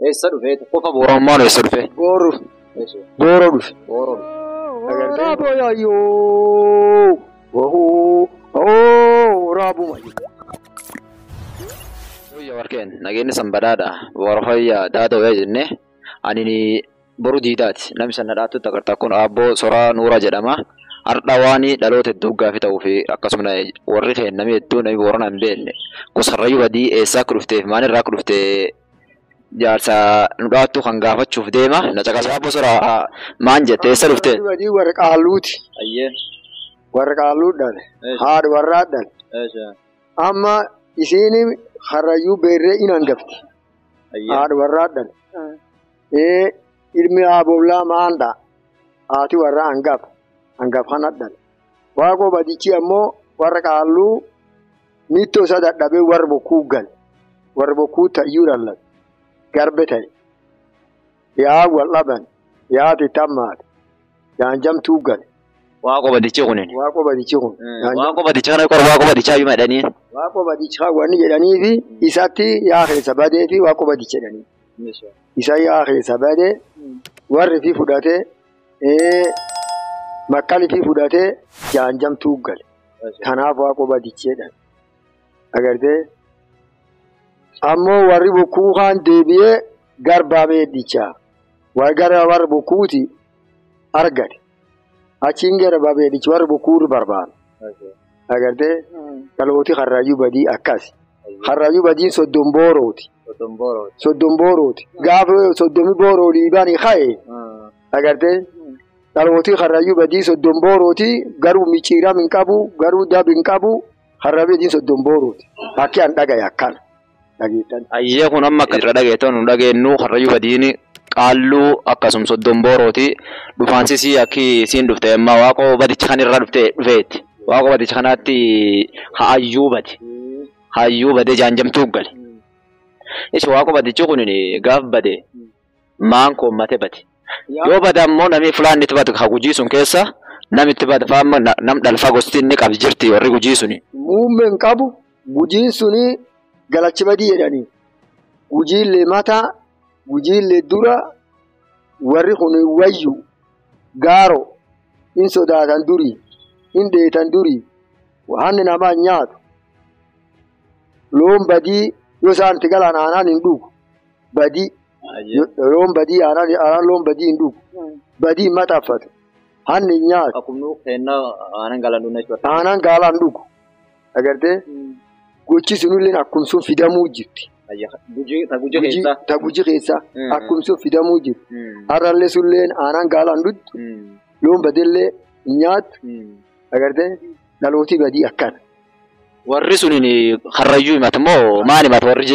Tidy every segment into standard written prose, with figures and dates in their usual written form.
Eessa dhufee? Qofa Boorommaan eessa dhufe? Booro. Booroo dhufe. Booroo. Raaboo yaayyoo. Wahoo. Oo raabuma. Guyyaa warqeen nageenyi sanbadaadha. Boorofayyaa daadoo jennee ani boru diidaati. Namni sana dhaattu agarta kun Aabboo Soraa Nuuraa jedhama. Har'a waan dhaloota hedduu gaaffii ta'uu fi akkasuma warri namni hedduu namni Boorana hin beekne gosa Karrayyuu badii eessaa akka dhufteef maalirraa akka dhufte jaarsa nu dhaattu kan gaafachuuf deema. Na caqasa Aabboo Soraa maan jette eessa dhufte? Badii warra qaalluuti. Warra qaalluu dhale. Haadha warraa dhale. Amma isiin Karrayyuu beerree in hangafti. Haadha warraa dhale. Ilmi Aaboolaa maandha. Haati warraa hangafa. Hangafa kana dhale. Waaqoo badichi ammoo warra qaalluu miittoo isaa dadhabee warra bokkuu gale. Warra bokkuu ta'iyyuu lallate. Garbe ta'e. Yaa wal dhaban. Yaa titammaate. Jaanjamtuu gale. Waaqoo badichi kunin. Waaqoo badichi kun. Waaqoo badicha kana qora waaqoo badichaa yoo jedhanii. Waaqoo badichaa wanni jedhaniifi isatti yaa keessa badee fi waaqoo badicha jedhanii. Isa yaa keessa badee warri fi fudhatee makkali fi fudhatee jaanjamtuu gale. Kanaaf waaqoo badichi jedhan. Agartee ammoo warri bokkuu kaan deebi'ee garbaa beeddichaa. Gara warra bokkuuti argate. Achiin gara babeedichi warra bokkuutu barbaada. Agartee dhalooti Karrayyuu badii akkas. Karrayyuu badiin soddom boorooti. Soddom boorooti. Gaafa soddomi booroo liibanii ka'e. Agartee dhalooti Karrayyuu badii soddom boorooti garuu micciiram hin qabu garuu dab hin qabu Karrayyuu badiin soddom boorooti. Akki an dhagaye akkana. Ayyee kun amma akka irra dhageettan nu dhageenyu Karrayyuu badiin qaalluu akkasuma soddom boorooti. Dhufaansisii akki isiin dhufte amma waaqoo badicha kan irraa dhufeetti. Waaqoo badicha kanaatti haayyuu bade. Haayyuu badee jaanjamtuu gale. Isi waaqoo badichi kun gaaf bade maan koommatee bade. Yoo bade ammoo namni fulaan itti badu gujii sun keessa namitti bade faama nam dhalfaa gosti inni qabu jirti warri gujii suni. Muummeen qabu gujiin suni galachi badii jedhanii. Gujiillee mataa gujiillee dura warri kun wayyu gaaro hin sodaatan durii hin dheetan durii hanni namaa nyaatu. Loon badii yoo isaan itti galan aanaan hin dhugu. Badii loon badii aanaan loon badii hin dhugu. Badii hin maxxanfatu. Hanni hin nyaatu. Aanaan gaalaan dhugu. Agartee gochi sunillee akkuma sun fidamuu jirti. Ta guji keessa akkuma sun fidamuu jirti. Har'allee sulleen aanaan gaalaan dhugdu. Loon badeellee hin nyaatu. Agartee dhalootii badii akkana. Warri suniin Karrayyuu himatu moo maal himatu warri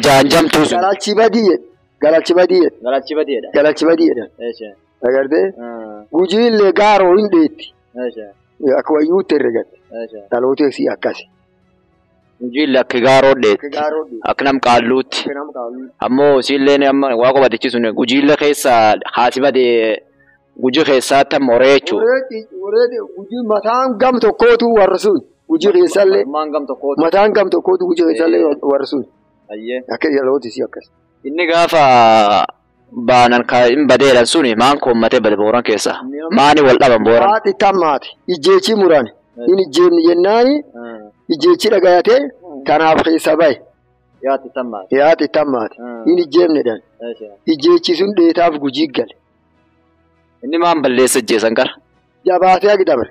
jaanjamtuu sun? Galachi badii jedha. Galachi badii jedha. Galachi badii jedha. Galachi badii jedha. Agartee gujiillee gaaroo hin dheetti. Akka wayyuutti herregatti. Dhalootii si akkasi. Gujiillee akka gaaroo dheetti. Akka nam qaalluutti. Ammoo isiillee amma waaqoo badichi sun gujiillee keessa haati badee gujii keessaatti amma horee jechuudha. Horee gujii mataan gam tokkootu warra sun. Gujii keessallee mataan gam tokkootu gujii keessallee warra sun. Akka dhalooti si akkas. Inni gaafa baanan hin badeedhan suni maan koommatee bade Booran keessa. Maani wal dhaban Booran? Haati tammaate ijjeechi muran hin ijjeemni jennaani ijjeechi dhagayatee kanaaf keessa bahe. Yaati tammaate. Hin ijjeemnedhaan. Ijjeechi sun dheetaaf gujii gale. Inni maan balleessa ijjeessan gara? Jabaatee agi dabre.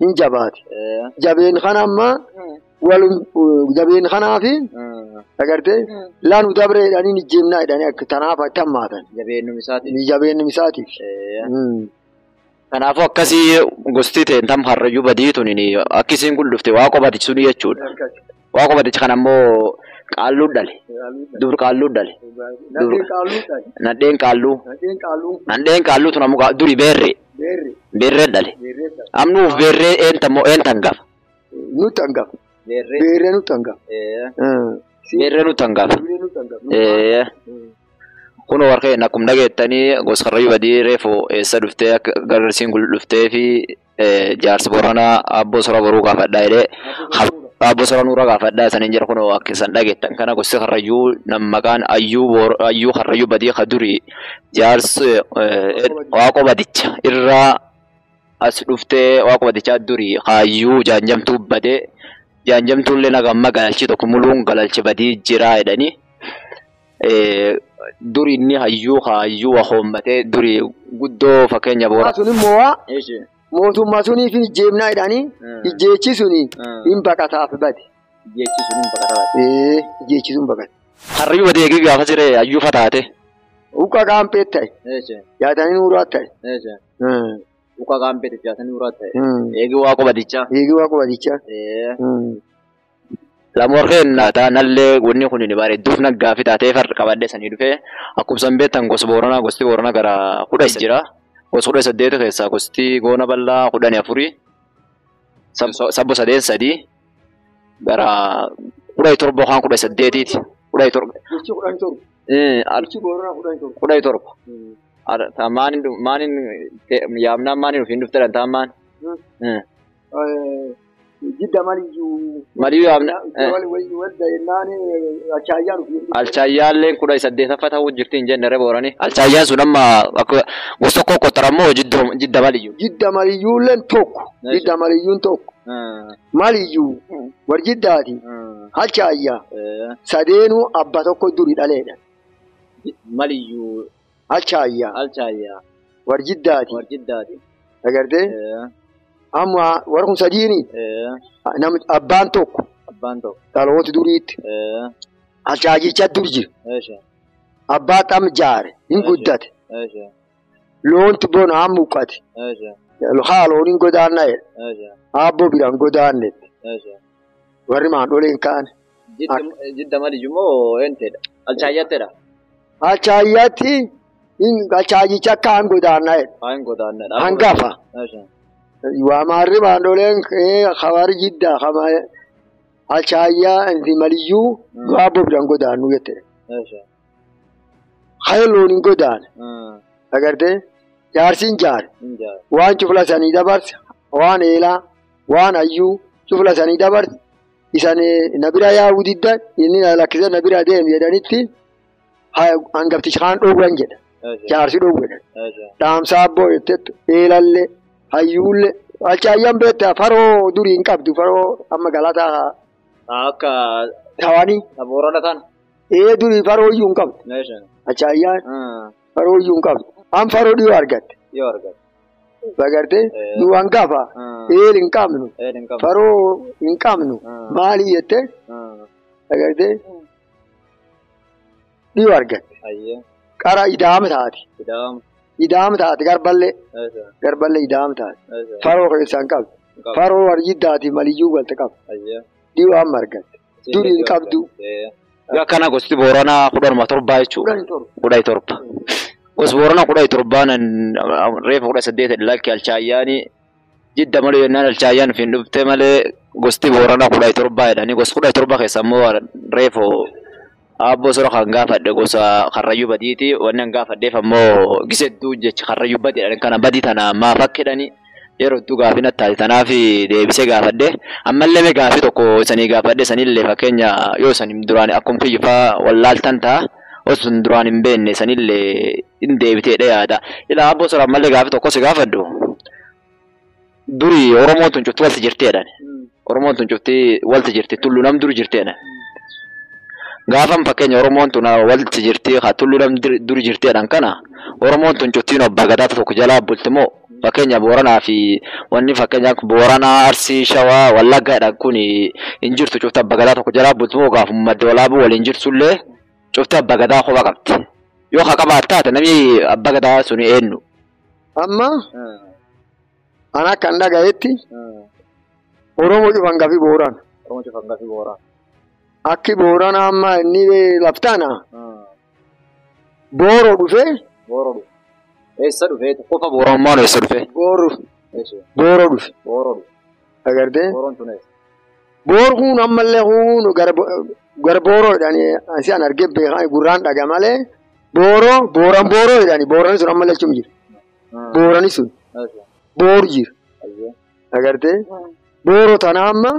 Hin jabaate. Jabeen kana amma jabeen kanaafi agartee laanu dabree jedhanii hin ijjeemnaa jedhanii akka tanaaf tammaatan. Jabeennu isaatiif. Kanaafuu akkasii gosti ta'e tam Karrayyuu badii tuni akkisiin kun dhufte waaqoo badichi suni jechuudha. Waaqoo badichi kana ammoo qaalluu dhale. Dur qaalluu dhale. Nadheen qaalluu. Nadheen qaalluu tun ammoo duri beerree. Beerree dhale. Amnuuf beerree eentan moo eentan hangafa? Nutti hangafa. Beerree nutti hangafa. Beerree nutti hangafa. Kun warqeen akkuma dhageettanii gosa Karrayyuu badii reefu eessa dhuftee akka garasiin kun dhuftee fi jaarsi Booranaa Aabboo Soraa boruu gaafadhaa jedhee Abboo Sora nurra gaafadhaa isaniin jira kunoo akka isan dhageettan kana gosti Karrayyuu nam maqaan Ayyuu Karrayyuu Badii ka durii jaarsi Waaqoo Badicha irraa as dhuftee Waaqoo Badichaa durii Hayyuu jaanjamtuu badee jaanjamtuullee nagamma galalchi tokko muluun galalchi badii jiraa jedhanii. Duri inni hayyuu hayyuu hoommatee duri guddoo fakkeenya boora. Sun immoo mootummaa suniif ijjeemnaa jedhanii ijjeechi suni hin baqataaf bade. Ijjeechi sun hin baqataa bade. Ijjeechi sun baqate. Karrayyuu badii eegee gaafa siree hayyuu fataate. Uqa qaampee ta'e. Jaatanii nuuraa ta'e. Uqa qaampee ta'e jaatanii nuuraa ta'e. Eegee Waaqoo Badichaa. Eegee Waaqoo Badichaa. Lamwarreen taanallee wanni kun ni bareedduuf naggaa fi taatee farda qabadhee sanii dhufee akkuma beektan gosa Booranaa gosti Booranaa gara 10 jira. Gosa 18 keessaa gosti Goona Bal'aa 14 sabbo 8 3 gara 17 yookaan 18ti. 17. Gosti 17. Gosti Booranaa 17. 17. Maanin yaamnaan maanin ofiin dhufte dha maan. Jidda maliyyuu. Maliyyuu yaamna. Alchaayyaan Alchaayyaalleen 18ffaa ta'uu jirti hin jenne Boorani. Alchaayyaan sun amma gosa tokko qottara immoo jidda maliyyuu. Jidda maliyyuulleen tokko. Jidda maliyyuun tokko. Maliyyuu war jiddaati. Alchaayyaa. Sadeenuu abba tokko duri dhaleedha. Maliyyuu. Alchaayyaa. Alchaayyaa. War jiddaati. War jiddaati. Agartee? Amma warri kun sadiini. Abbaan tokko. Abbaan tokko. Dhaloota duriitti. Alchaayyicha dur jira. Abbaa xam jaare hin guddate. Loontu bona amma uqqate. Haa loon hin godaanna jedhe. Aabboo biraan godaanne. Warri maan dholee hin kaane. Jidda maliyyuu moo eenteedha? Alchaayyattedha? Alchaayyatti alchaayyicha kaan godaanna jedhe. Kaan godaanna. Hangafa. Waamaarri maandoleen hawari jiddaa alchaayyaa maliyyuu aabboo biraan godaannu jette. Haya loon hin godaane. Agartee jaarsi hin jaare. Waan cufla sanii dabarse waan eelaa waan hayyuu cufla sanii dabarse isan na bira yaa'uu diddan inni na lakkisee na bira deemu jedhanitti hangaftichi kaan dhoowwan jedha. Jaarsi dhoowwan. Dhaamsa abboo jettettu eelallee hayyuullee. Alchaayyaan beektaa faroo durii hin qabdu faroo amma galataa. Akka. Tawanii. Boorana tana. Durii faroo iyyuu hin qabdu. Alchaayyaan faroo iyyuu hin qabdu. An faroo dhiyoo argatte. Dhiyoo argatte. Agartee nu hangafa. Eel hin qabnu. Faroo hin qabnu. Maali jettee. Agartee dhiyoo argatte. Qara idaama taati. Idaama taate garballee. Garballee idaama taate. Faroo keessaa hin qabdu. Faroo warjiddaati maliyyuu galte qabdu. Dhiyoo amma argatte. Durii hin qabdu. Akkana gosti Booranaa 17 jechuudha. 17. Gosti Booranaa 17 reefa 18 lakki Alchaayyaanii jidda malee yennaan Alchaayyaan ofiin dhufte malee gosti Booranaa 17 jedhanii gosti 17 keessa immoo reefa Abboo Sora kan gaafadhe gosa Karrayyuu Badiiti. Wanni an gaafadheef ammoo gisedduu jecha Karrayyuu Badii jedhan kana badii tana maaf akka jedhani yeroo hedduu gaafii natti taate tanaaf deebisee gaafadhe. Ammallee mee gaafii tokko isanii gaafadhe isanillee fakkeenya yoo isan duraan akkuma kiyyufaa wallaaltan ta'a osoo duraan hin beekne isanillee hin deebiteedha yaada. Ilaa Abboo Sora ammallee gaafii tokko si gaafadhu. Duri Oromoon tun cufti walti jirti jedhan. Oromoon tun cufti walti jirti tulluu nam duri jirti jedhan. Gaafan fakkeenya Oromoon tun walti jirti haa tulluu nam duri jirti jedhan kana Oromoon tun cuftiin abbaa gadaa tokko jalaa bulti moo fakkeenya Booranaa fi wanni fakkeenya Booranaa Arsii Shawaa Wallaggaa jedhan kun hin jirtu cufti abbaa gadaa tokko jalaa bulti moo gaafuma madda walaabuu waliin jirtullee cufti abbaa gadaa kophaa qabdi. Yoo haa qabaat taate namni abbaa gadaa sun eenyu? Amma ana akkan dhagayetti Oromoo cufan gaaffii Boorana. Oromoo cufan gaaffii Boorana. Akki Boorana amma inni laftaana. Booroo dhufee. Booroo dhufe. Eessa dhufee? Qofa Booraan eessa dhufee? Booroo. Booroo dhufe. Booroo dhufe. Agartee? Booroon tun eessa? Boor kun ammallee kun gara booroo jedhanii asii an argee beekan gurraan dhaga malee booroo booran booroo jedhanii boorani sun ammallee achuma jira. Boorani sun. Booru jira. Agartee? Booroo tana amma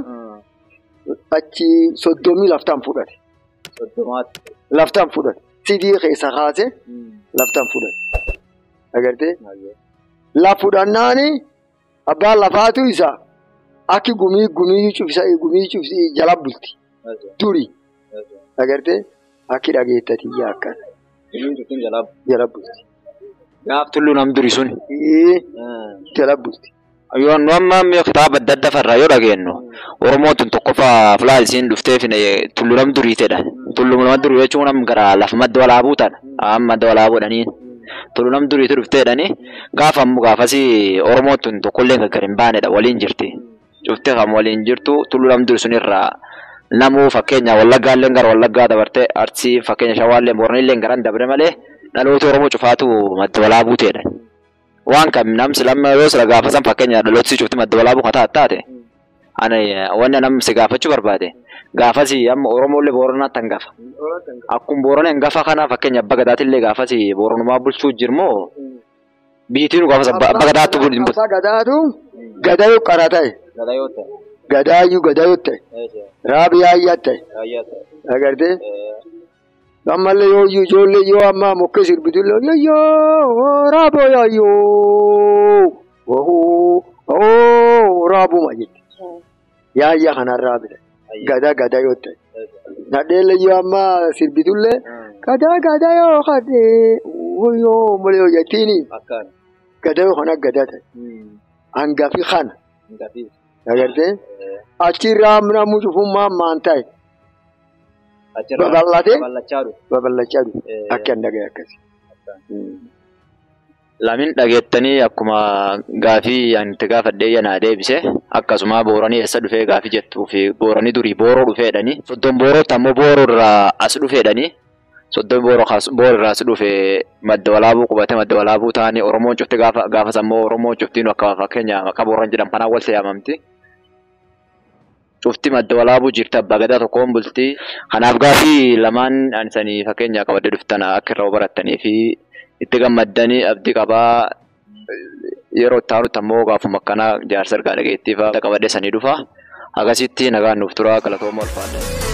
Achi 30 laftaan fudhate. Laftaan fudhate. Sidii keessa kaase laftaan fudhate. Agartee? Laf fudhannaani abbaan lafaatu isa akki gumii gumii cufisa gumii cufsi jala bulti. Duri. Agartee? Akki dhageettatiyyaa akkana. Jala bulti. Gaaf tulluu nam duri sun. Jala bulti. Yoo nu amma kitaaba adda addaa farraa yoo dhageenyu Oromoon tun tokkoffaa fulaa isiin dhuftee tulluu nam duriitedha. Tulluu nama durii jechuun nam gara lafa madda walaabuu tana. Amma madda walaabuudhaniin. Tulluu nam duriitu dhufteedhani gaafa ammoo gaafasii Oromoon tun tokkollee gargar hin baanedha waliin jirti. Cuftee kan waliin jirtu tulluu nam durii sunirraa namuu fakkeenya Wallaggaallee gara Wallaggaa dabarte Arsii fakkeenya Shawaallee Booranillee garan dabre malee dhaloota Oromoo cufaatu madda walaabuuteedha. Waan kam namsi lamma yoo sila gaafasan fakkeenya dhalootsi cufti madda walaabuu kataa taate ani wanni namsi gaafachuu barbaade gaafasi amma Oromollee Booranaatti hangafa. Akkuma Boorana hangafa kana fakkeenya abbaa gadaatillee gaafasi Booranumaa bulchuu jirmoo biitiin gaafas abbaa gadaatu bulchu. Abbaa gadaatu gadayoo qara ta'e. Gadaayyuu gadayoo ta'e. Raabiyaayyaa ta'e. Agartee? Ammallee yoo ijoollee yoo amma mokkee sirbitullee yoo raaboo yaayyoo ohoo raabuma jetti. Yaayyaa kanaan raabita. Gadaa gadaa yoo ta'e. Nadheellee yoo amma sirbitullee gadaa gadaa yoo kadhee yoo malee yoo jettiini. Gadaa yoo kana gadaa ta'e. Hangafi kana. Agartee? Achirraa namni cufummaa maan ta'e. Babal'atee babal'achaa dhufe akka hin dhagaye akkasi. Lamin dhageettanii akkuma gaafii ani itti gaafadhee yanaa deebise akkasuma Booranii eessa dhufee gaafii jettuu fi Booranii durii Booroo dhufeedhani. 30 Boorootti ammoo Booroo irraa as dhufeedhani. 30 Booroo irraa as dhufe madda walaabuu qubate madda walaabuu ta'anii Oromoon cufti gaafas ammoo Oromoon cuftiin akka fakkeenya maqaa Booran jedhamu kanaan wal yaamamti. Cufti madda walaabuu jirti abbaa gadaa tokkoon bulti. Kanaaf gaafii lamaan ani sanii fakkeenya qabadde dhuftan akka irraa barattanii fi itti gammaddanii abdii qabaa yeroo itti aanutti ammoo gaafuma akkanaa jaarsa ergaa dhageettiif qabadde sanii dhufa. Akkasitti nagaan nuuf tura galatooma ulfaadha.